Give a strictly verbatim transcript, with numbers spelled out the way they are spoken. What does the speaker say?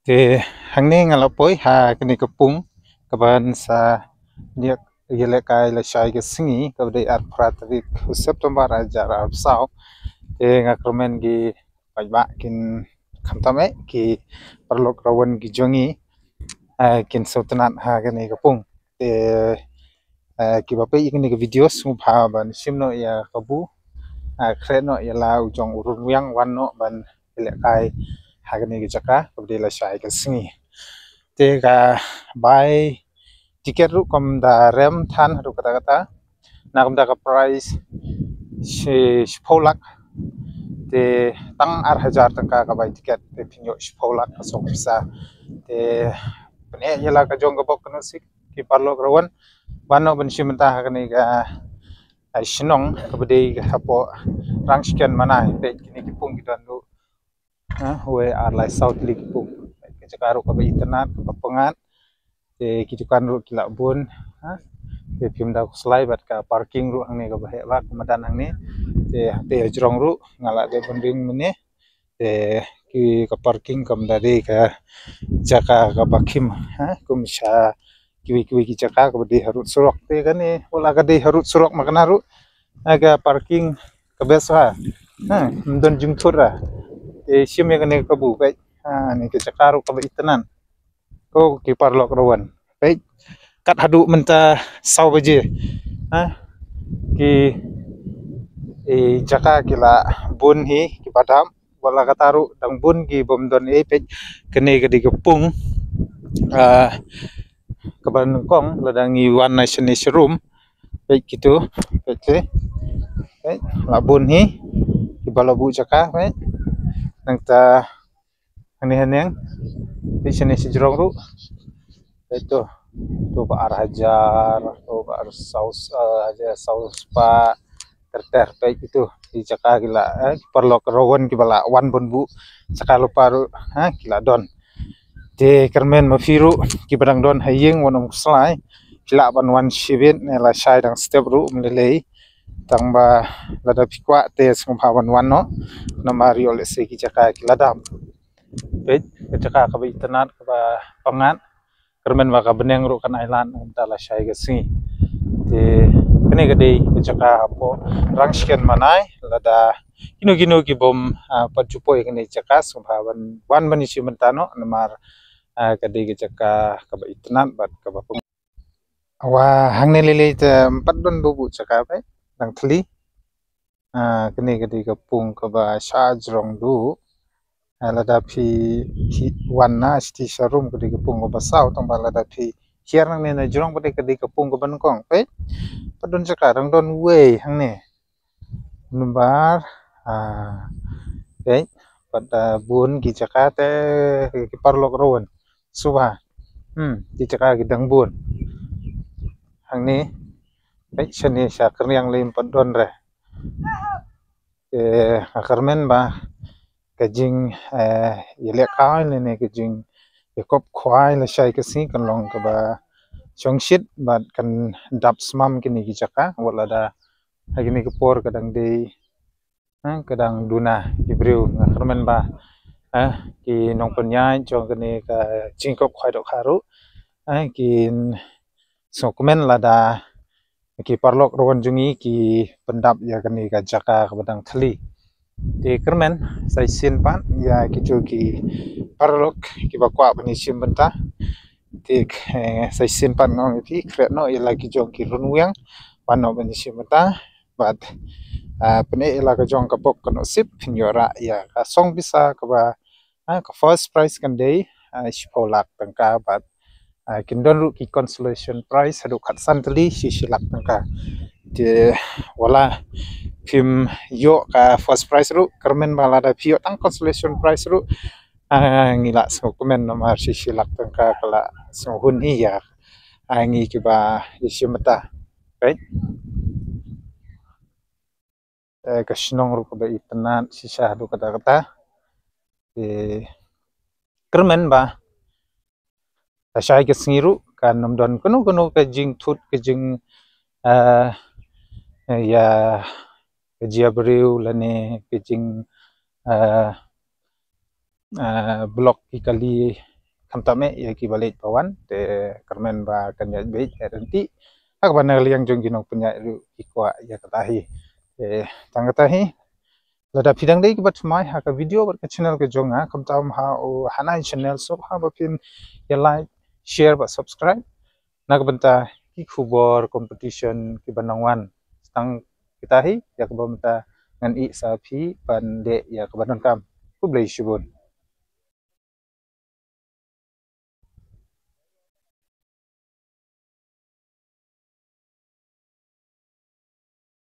Te hangne nga la poi ha kane ka pung kaban sa ïalehkai lashai ka sngi kaba dei arphew phra tarik u September arhajar arphew. Te nga kyrmen ki paidbah kin khamtam eh ki paralok rawan ki jong ngi, ah, kin sngewtynnat ha kane ka pung. Te eh, kiba peit ïa kane ka video sngewbha ban shim noh ïa kabu, eh, khreh noh ïa la u jong u Runwiang wan noh ban ïalehkai ha kane ka jaka kaba dei lashai ka sngi. Te ka bai tiket ruh kam da rem than haduh katta katta, na kam da ka price shi shiphew lak. Te tang arhajar tyngka ka bai tiket te phin ïoh shiphew lak ka song pisa. Te pyneh ïa la ka jong ka bok ka nusik ki paralok rawan wan noh ban shim bynta ha kane ka, ah, shnong kaba dei ka hapoh Rangshken Manai. Peit kine ki pung ki don ruh, ah, wei ar lai saw tylli ki pung. Peit ka jaka ruh kaba itynnat kaba pyngngad. Te ki dukan ruh ki la bun, ah. Te phim da khuslai bad ka parking ruh hangne kaba heh bha ka madan hangne. Te te jrong ruh nga la dep ban ring mynne. Te ki ka parking kam da dei ka jaka kaba khim, ha, kum sha kiwei kiwei ki jaka kaba dei harud surok. Te kane wat la ka dei harud surok ma kane ruh, ha, ka parking ka best, ha. Ha, ym don jingthut ra. Te shim ïa kane kabu, peit. Ha, ne ka jaka ruh kaba itynnat. Ko ki paralok rawan. Peit. Kat haduh mynta saw baje. Ha? Ki, eh, jaka ki la bun hi, kiba dap. Wat la katta ruh dang bun ki bym don ei, peit. Kane ka dei ka pung, ah, kaba nyngkong lada ngi wan na shane sharum. Peit kito, peit te. Peit, la bun hi. Kiba la buh jaka, peit. Nangta hangne haneng. Peit shane shajrong ruh. Peit to. To ba ar hajar, to ba ar saw, eh, hajar saw spah ter ter. Peit kito. Ki jaka ki la, eh, ki paralok rawan kiba la wan ban buh jaka lypa ruh, ha, ki la don. Te kyrmen ma phi ruh kiba dang don ha ïing wat nym khuslai. Ki lah ban wan shibit ne lashai dang step ruh ym lei lei. Tang ba lada phi kwah te sngewbha ban wan noh. Namar ïoh lehse ki jaka ki la dap. Peit, ka jaka kaba itynnat kaba pyngngad. Kyrmen ba ka bneng ruh kan ailad na ka bynta lashai ka sngi. Te kane ka dei ka jaka hapoh Rangshken Manai, lada kino kino ki bym, ah, pat ju poi kane ka jaka sngewbha ban wan ban ïashim bynta noh namar, ah, ka dei ka jaka kaba itynnat bad kaba pyngyang. Wa hangne lei lei te ym pat don buh jaka, peit, dang thylli. Ah, kane ka dei ka pung kaba shajrong duh. Ah, lada phi, phi wan na shiti sharum ka dei ka pung kaba saw, tang ba lada phi hiar nangne na jrong pat ka dei ka pung kaba nyngkong. Peit, pat don jaka, dang don wei hangne. Number, ah, peit, pat, ah, bun ki jaka te ki paralok rawan. Sngewbha. Hmm, ki jaka ki dang bun. Hangne, peit shane sha kyrniang lei ym pat don re. Eh, nga kyrmen ba ka jing, eh, ïalehkai lane ka jingïakop khwai lashai ka sngi kan long kaba shongshit bad kan dap smam kine ki jaka wat lada ha kine ki por ka dang dei, eh, ka dang duna ki briew. Nga kyrmen ba, eh, ki nongpynïaid jong kane ka jingïakop khwai dohkha ruh, eh, kin sngewkmen lada ki paralok rawan jong ngi ki pyndap ïa kane ka jaka kaba dang thylli. Te kyrmen sa shisien pat ïa kito ki paralok kiba kwah ban ïashim bynta. Te, eh, sa shisien pat nga ong ïa phi, khreh noh ïa la ki jong ki Runwiang ban noh ban ïashim bynta bad, ah, pyneh ïa la ka jong ka bok ka nusip, phin ïoh rah ïa ka song pisa kaba, ah, ka first prize kan dei, ah, shiphew lak tyngka bad, ah, kin don ruh ki consolation prize haduh khatsan tylli shi shi lak tyngka. Te wat la phim ïoh ka first prize ruh, kyrmen ba lada phi ïoh tang consolation prize ruh, ah, ngi lah sngewkmen namar shi shi lak tyngka ka lah sngewhun hi ïa, ah, ngi kiba ïashim bynta. Right? Eh, ka shnong ruh kaba itynnat shisha haduh katta katta. Eh, kyrmen ba lashai ka sngi ruh kan ym don kano kano ka jingthut ka jing, eh, ïa ka jia briew lane ka jing, eh, eh, block ki kali khamtam eh ïa kiba leit ba wan, te kyrmen ba kan ïaid beit ïaid ryntih. Ha kaba na liang jong ki nongpynïaid ruh ki kwah ïa kata hi. Te tang kata hi, lada phi dang dei kiba thymmai ha ka video bad ka channel ka jong nga, khamtam ha u Hanai Channel, sngewbha ba phin ïa like, share bad subscribe na ka bynta ki khubor competition kiba nang wan. Tang kata hi, ïa kaba mynta ngan ïeh sa phi ban leh ïa kaba donkam. Khublei shibun.